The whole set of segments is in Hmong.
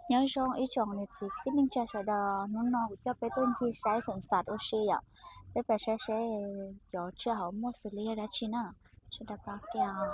Nyob zoo ib tsoom niam txiv kwv tij neej tsa sawv daws, hnub no kuv coj peb tuaj ncig saib sunset ua si yom. Peb pais saib seb cov tsiaj hauv muaj xws li yog dab tsi na. Sawv daws pab kiag.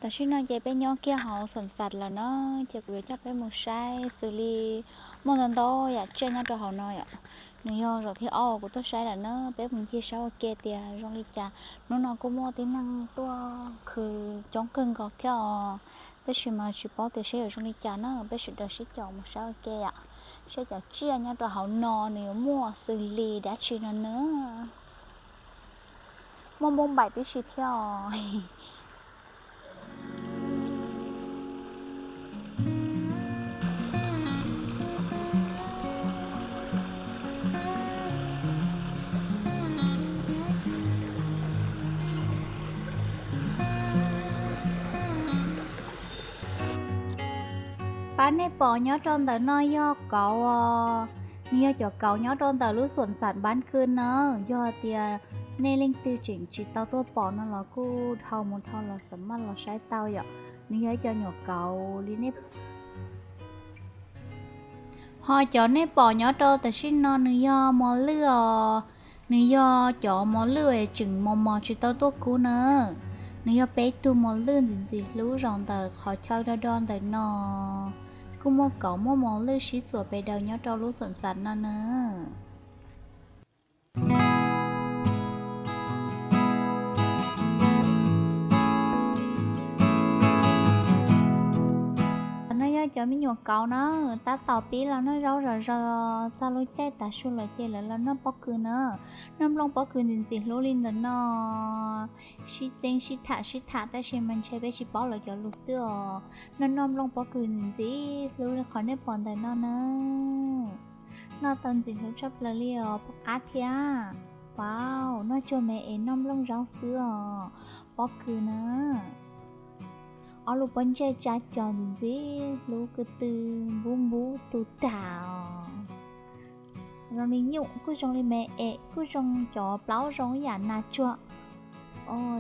Tam sim no ces peb nyob kiag hauv sunset lawm na, ces kuv yuav coj peb mus saib xws li muaj ntau ntau yam tsiaj nyob rau hauv no yom. Nws yog zaum thib ob kuv tuaj saib lawm na, peb mus ncig saib ua ke tias zoo li cas. Hnub no kuj muaj tib neeg tuaj khwv coob kawg nkaus thiab os, tab sis mas tsis paub tias seb yuav zoo li cas na, peb sawv daws sib caum mus saib ua ke yom, saib cov tsiaj nyob rau hauv no nws yuav muaj xws li dab tsi no na. Muaj npauj npaim tib si thiab os. Pab nej pom nyob rau ntawm no yog kauv os. Nws yog cov kauv nyob rau ntawm lub sunset Npab Kws na. Yog tias nej leej twg tseem tsis tau tuaj pom no los kuj dhau mus dhau los xam maj los saib tau yom. Nws yog ib co nyuam kauv li nej. Ho cov nej pom nyob rau tam sim no nws yog mos lwj os. Nws yog cov mos lwj es tseem mos mos tsis tau tuaj kub na. Nws yog peb tug mos lwj ntxim ntxim hlub zaum ntawm qhov chaw do do ntawm no. Kuj muaj kauv muaj mos lwj sib txuas pes daws nyob rau lub sunset no na. No yog cov me nyuam kauv na, tab tom pib los noj zaub zom zaws, txog lub caij tav su lawm ces lawv los noj pob kws na. Noj nplooj pob kws ntxim ntxim hlub li ntawm no. Sib txeeb sib tham sib tham tab sis mas ntshe peb tsis paub lawv cov lus xwb os. Noj noj nplooj pob kws ntxim ntxim hlub li qhov nej pom ntawm no na. Noj tau ntxim hlub tshaj plaws li os, pom qab thiab. Wow, noj tsuag me es noj nplooj zaub xwb os. Pob kws na. Ob lub pob ntseg tsa cos ntxim ntxim hlub ko tw, npub npub tu tas os. Zoo li nyuj, kuj zoo li me es, kuj zoo cov plaub zoo ib yam nas tsuag.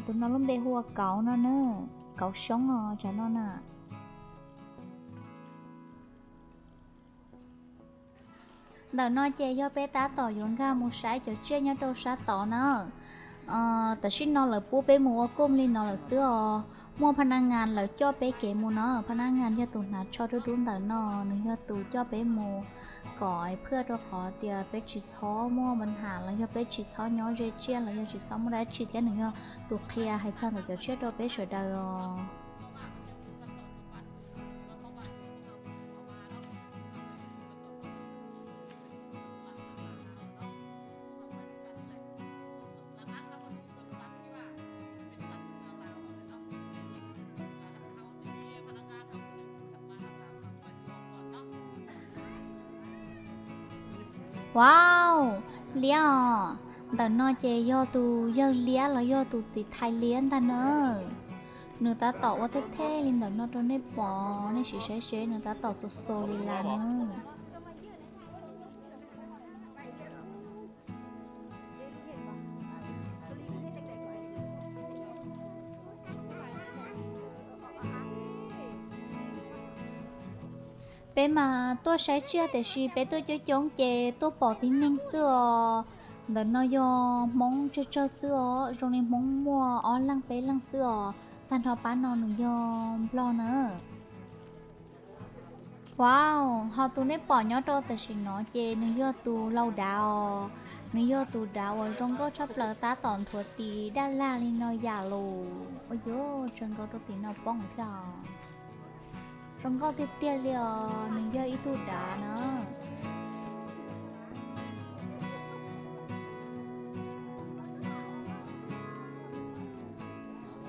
Tus no lub npe hu ua kauv no na, kauv xyoob os cov no na. Ntawm no ces yog peb tab tom yuav nkag mus saib cov tsiaj nyob rau sab tod na. Tam sim no lawv pub peb mus ua kooj li no lawm xwb os. Muaj phaj naj ngas lawv coj peb kev mus no, phaj naj ngas yog tus hnav tsho dub dub ntawm no, nws yog tus coj peb mus kom phwj rau qhov tias peb tsis txhob muaj npa nham los yog peb tsis txhob nyob ze tsiaj los yog tsis txhob muaj dab tsi thiab nws yog tus qhia hais txog ntawm cov tsiaj rau peb sawv daws os. Wow, liab os. Ntawm no ces yog tus yawg liab los yog tus txiv thais liab ntag na. Nws tab tom ua thej thej li ntawm no rau nej pom, nej sim saib seb nws tab tom xus xus li las na. Peb mas tuaj saib tsiaj tiam sis peb tuaj coob coob ces tuaj pom tib neeg xwb os. Ntawm no yog Hmoob tsawg tsawg xwb os, zoo li Hmoob muaj ob leeg peb leeg xwb os. Tag nrho pab no nws yog Nplog na. Wow, ho tus nej pom nyob rau tam sim no ces nws yog tus laus dav os. Nws yog tus dav uas zoo nkauj tshaj plaws, tab tom nthuav tis daj lag li no yam lus. Ua yuav tsawg nkaus rau tim no poob thiab os. Zoo nkauj tiag tiag li os, nws yog ib tug dav na.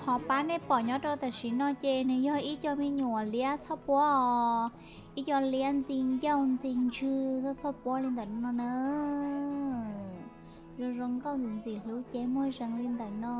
Ho pab nej pom nyob rau tam sim no ces nws yog ib co me nyuam liab txhob puab os. Ib co liab ntxi ncauj ntxi ntswg txhob txhob puab li ntawm no na. Zoo zoo nkauj ntxim ntxim hlub ces muag zees li ntawm no.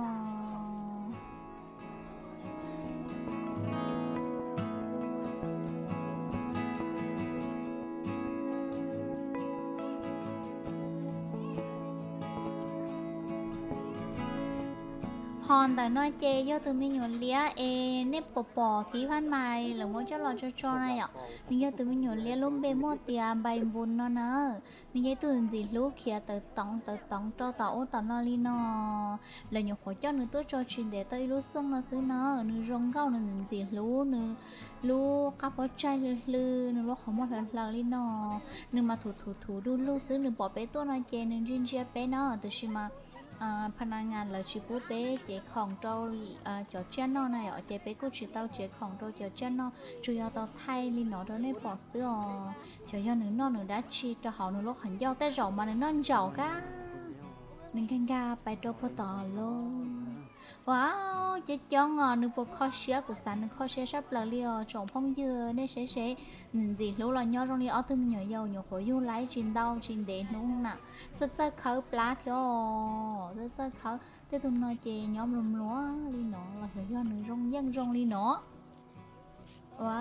Ho ntawm no ces yog tus me nyuam liab es nej pom pom thib phab mas lawv muab coj los tso tso na yom. Nws yog tus me nyuam liab lub npe muaj tias Npais Npus no na. Nws yog ib tug ntxim hlub khiav tawv toov tawv toov rau tom ub tom no li no. Lawv nyuam qhuav coj nws tuaj tso tsis ntev tau ib lub xuaj no xwb no. Nws zoo nkauj, nws ntxim hlub, nws lub qab pob tsaig hlw hlw, nws lub qhov muag hlaws hlaws li no. Nws mas thuv thuv thuv du lug xwb, nws pom peb tuaj no ces nws ntsia ntsia peb no, tiam sis mas phas nas ngas lawv tsis pub peb cev khoom rau cov tsiaj noj na yom, ces peb kuj tsis tau cev khoom rau cov tsiaj noj, tsuas yog tau thaij li no rau nej pom xwb os. Xyov yog nws noj nws dab tsi rau hauv nws lub qhov ncauj, tej zaum mas nws noj ntsaum kab. Nws nkag nkag pais rau puag tom lauj. Ua, coob coob os, nws puas kho siab, kuv xav nws kho siab sab plaws li os tsoom phooj ywg, nej saib seb. Ntxim hlub los nyob zoo li ob tug me nyuam yaus nyuam qhuav yug laib tsis ntau tsis ntev hnub na. Txawj txawj khawb plab thiab os, txawj txawj khawb. Tej tug no ces nyob mluas mluas li no los xyov yog nws zoo yeej zoo li no. Ua,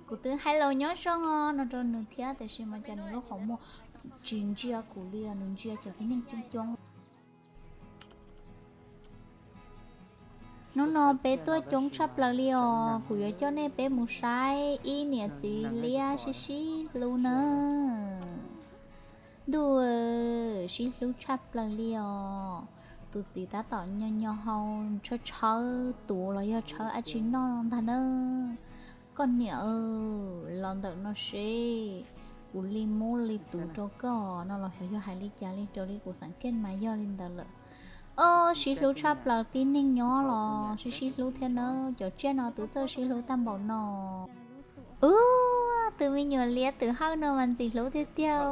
kuv twb hais lus nyob zoo no rau nws thiab, tiam sis mas cas nws lub qhov muag tsis ntsia kuv li os, nws ntsia cov tib neeg coob coob. Hnub no peb tuaj coob tshaj plaws li os, kuv yuav coj nej peb mus saib ib niam txiv liab sib sib hlub na. Ntuj, sib hlub tshaj plaws li os. Tus txiv tab tom nyo nyo hau tshawb tshawb tuv los yog tshawb dab tsi noj ntag na. Koj niam, los ntawm no seb, kuv li mub li tuv rau koj no los xyov yog hais li cas li, raws li kuv xeem keej mas yog li ntawd lawm. Ob, sib hlub tshaj plaws, tib neeg nyob los sib sib hlub thiab na, cov tsiaj no twb txawj sib hlub tag npaum no. Ub, tus me nyuam liab twm hawj no mas ntxim hlub tiag tiag.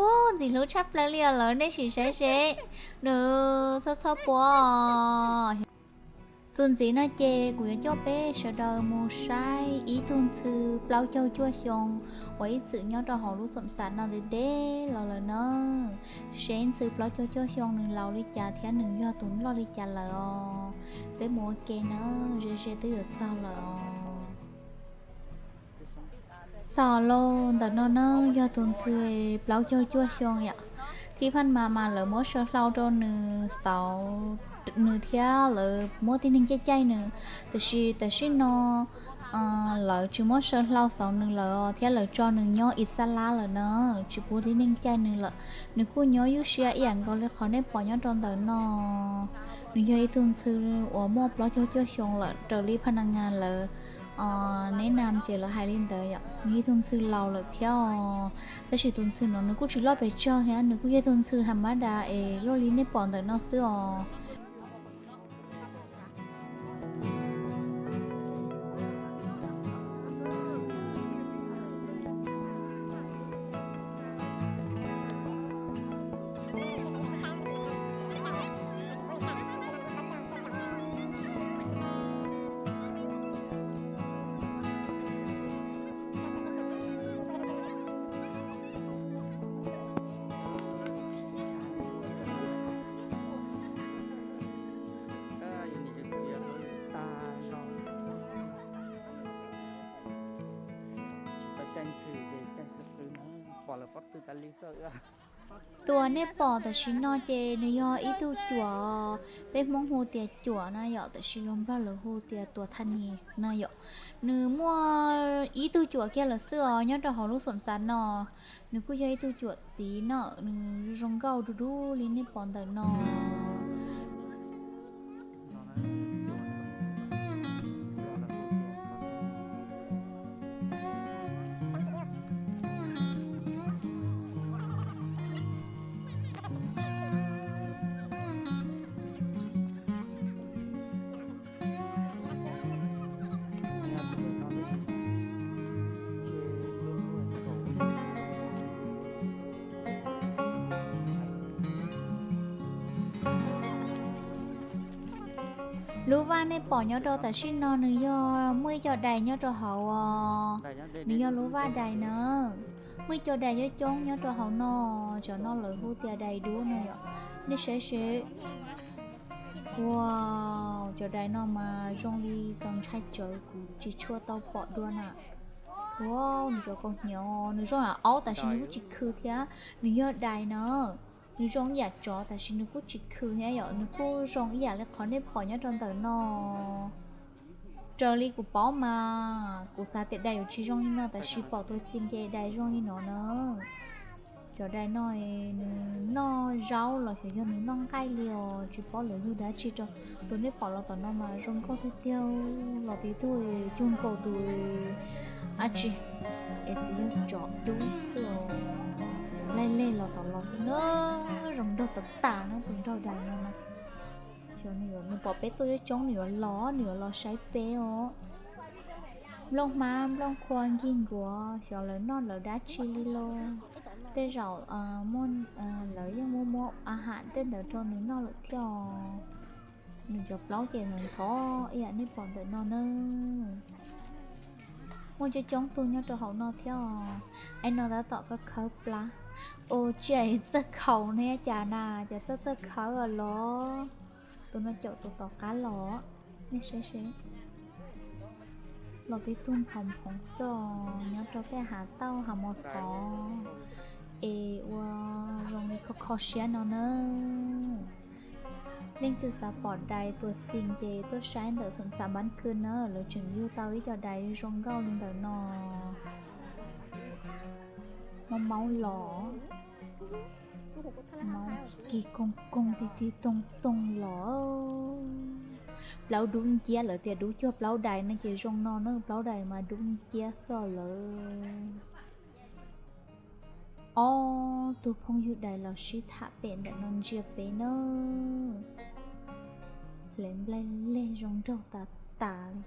Ub, ntxim hlub tshaj plaws li os lawv, nej sim saib seb, nws txhob txhob puab. Txuas ntxiv no ces kuv yuav coj peb sawv daws mus saib ib tug ntxhw plaub caug cuaj xyoo uas ib txwm nyob rau hauv lub xoom xas no ntev ntev los lawm na. Seb ntxhw plaub caug cuaj xyoo nws laus li cas thiab nws yog tus loj li cas lawm os. Peb mus ua ke na, ze ze twb yuav txog lawm os. Txog lauj, ntawm no na yog tus ntxhw plaub caug cuaj xyoo yom. Thib phaj mas mas lawv muab saw hlau rau nws xauv nws thiab lawv muab tib neeg caij caij nws, tiam sis tam sim no lawv tsis muab saw hlau xauv nws lawm thiab lawv tso nws nyob ib sab lab lawm na, tsis pub tib neeg caij nws lawm. Nws kuj nyob ywj siab ib yam nkaus li qhov nej pom nyob rau ntawm no. Nws yog ib tug ntxhw uas muaj plaub caug cuaj xyoo lawm raws li phaj na ngas lawv neb nam ces lawv hais li ntawd yom. Nws yog ib tug ntxhw laus lawm thiab os, tab sis tus ntxhw no nws kuj tsis loj pes tsawg thiab, nws kuj yog ib tug ntxhw tham mab da es loj li nej pom ntawm no xwb os. Tus uas nej pom tam sim no ces nws yog ib tug cuam, peb Hmoob hu tias cuam na yom, tiam sis luag Nplog lawv hu tias tuas thaj nis na yom. Nws muaj ib tug cuam kiag lawm xwb os, nyob rau hauv lub xoom xav no. Nws kuj yog ib tug cuam txiv na, nws zoo nkauj du du li nej pom ntawm no. Lub vaj nej pom nyob rau tam sim no nws yog muaj ib co dais nyob rau hauv os. Nws yog lub vaj dais na. Muaj ib co dais coob coob nyob rau hauv no, cov no lawv hu tias dais dub no yom. Nej saib seb. Wow, cov dais no mas zoo li txaus ntshai tsawv, kuv tsis tshua tau pom dua na. Wow, nws cov kaus hniav, nws zoo yam aub tab sis nws kuj tsis khw thiab, nws yog dais na. Nws zoo ib yam tsov tab sis nws kuj tsis khw thiab yom, nws kuj zoo ib yam li qhov nej pom nyob rau ntawm no. Raws li kuv paub mas kuv xav tias dais yuav tsis zoo li no tab sis pom tuaj txi nce dais zoo li no na. Cov dais no nws noj zaub los xyov yog nws noj nqaij li os, tsis paub lawv yug dab tsi rau. Tus nej pom los tom no mas zoo nkauj tiag tiag, los tib tug cuag nkaus tus dab tsi es txiv yog tsov dub xwb os. Laij lej los tom los xwb na, zoo nraug tas tas na tus nraug dais no na. Xyov nws pom peb tuaj coob coob nws yuav los, nws yuav los saib peb os. Nplooj hmab nplooj qhua nkig nkuav, xyov lawv noj lawv dab tsi li los. Tej zaum muaj, lawv yeej muab muab a ham tej ntawd rau nws noj lawm thiab os. Nws cov plaub ces ntxhov ntxhov ib yam nej pom ntawm no na. Muaj coob coob tug nyob rau hauv no thiab os. Ai no tab tom khawb khawb plab. Ua tsiaj txawj khaus ne cas na, cas txawj txawj khawb los. Tus no caum tus tom qab los, nej saib seb. Los tib tug ntxhov phoov xwb, nyob rau tej hav tauj hav mos txhov es ua zoo li kho kho siab no na. Leej twg xav pom dais tuaj txi ces tuaj saib ntawm xoom xav npab khw na, lawv tseem yug tau ib co dais zoo nkauj li ntawm no. Maub maub los, maub kig koog koog tig tig toog toog los. Plaub dub nciab, lawv tias dub cuag plaub dais no ces zoo no na, plaub dais mas dub nciab xwb lawm. Ob tug phooj ywg dais los sib tham pem ntawm no ntsia peb na. Hle nplaig leg zoo nraug tas tas li.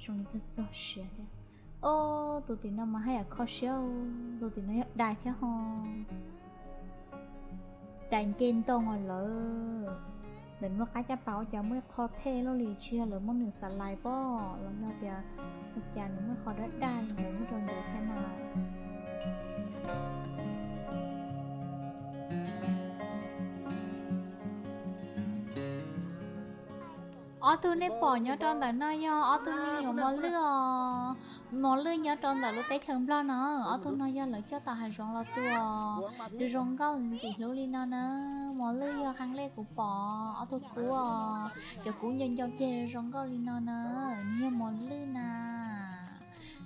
Zoo li txog txog siav thiab. Ob tug tim no mas haj yam kho siab, tus tim no yog dais thiab ho. Dais nce ntoo os lawm. Ntawm no qab caj pas ua cas muaj ib qho thej loj li, tsis yog lawv muab nws xa lais pob los yog tias ua cas nws muaj qho dab daj li ntawd nyob rau ntawd thiab na. Ob tug nej pom nyob rau ntawm no yog ob tug me nyuam mos lwj os. Mos lwj nyob rau ntawm lub teb chaws Nplog no, ob tug no yog lawv coj tom hav zoov los tua. Zoo zoo nkauj ntxim hlub li no na. Mos lwj yog qee lej kuv pom ob tug kub os, cov kub ncau ncau ceg zoo nkauj li no na. Nws yog mos lwj na.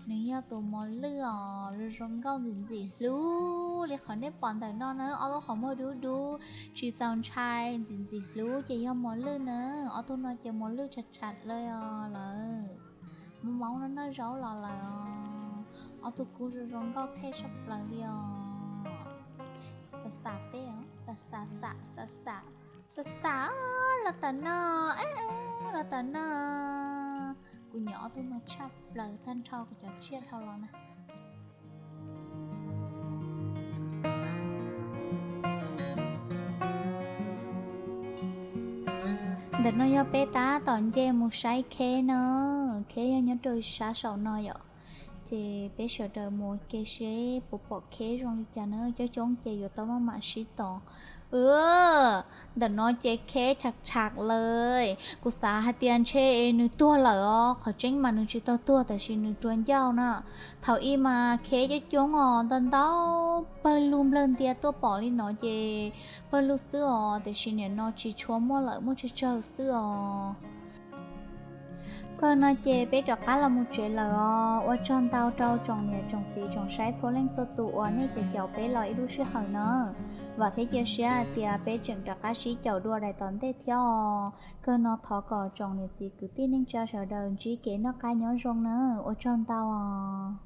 Nws yog tus mos lwj os, zoo zoo nkauj ntxim ntxim hlub li qhov nej pom ntawm no na, ob lub qhov muag dub dub, tsis txaus ntshai, ntxim ntxim hlub ces yog mos lwj na. Ob tug no ces mos lwj tshaj tshaj li os lawm. Maub maub no noj zaub los lawm os. Ob tug kub zoo zoo nkauj thej saj plaws li os. Xav xav peb os, xav xav xav xav xav xav xav los tom no, los tom no. Kuv nyiam ob tug no tshaj plaws tag nrho kuv cov tsiaj dhau los na. Ntawm no yog peb tab tom nce mus saib kheb na, kheb yog nyob rau sab saum no yom. Ces peb sawv daws mus ua ke seb puas pom kheb zoo li cas na, coob coob ces yuav tau maj mam sib tos. Ua, ntawm no ces Kheb tsham tsham lawm. Kuv xav hais tias ntshe nws tuag lawm os, qhov tseeb mas nws tsis tau tuag, tab sis nws rua ncauj na. Thaum ub mas Kheb coob coob os, ntau ntau, pawg lug nplawg ntias tuaj pom li no ces pawg lug xwb os, tiam sis nim no tsis tshua muaj lawm, muaj tsawg tsawg xwb os. Kawg no ces peb rov qab los mus tsev lawm os. Ua tsaug ntau rau tsoom niam tsoom txiv tsoom saib txhua leej txhua tus uas nej caum caum peb los ib lub sij hawm na. Vam thiab cia siab hais tias peb tseem rov qab sib caum dua daim tom ntej thiab os. Kawg no thov kom tsoom niam txiv kwv tij neej tsa sawv daws ntsib kev noj qab nyob zoo na. Ua tsaug ntau os.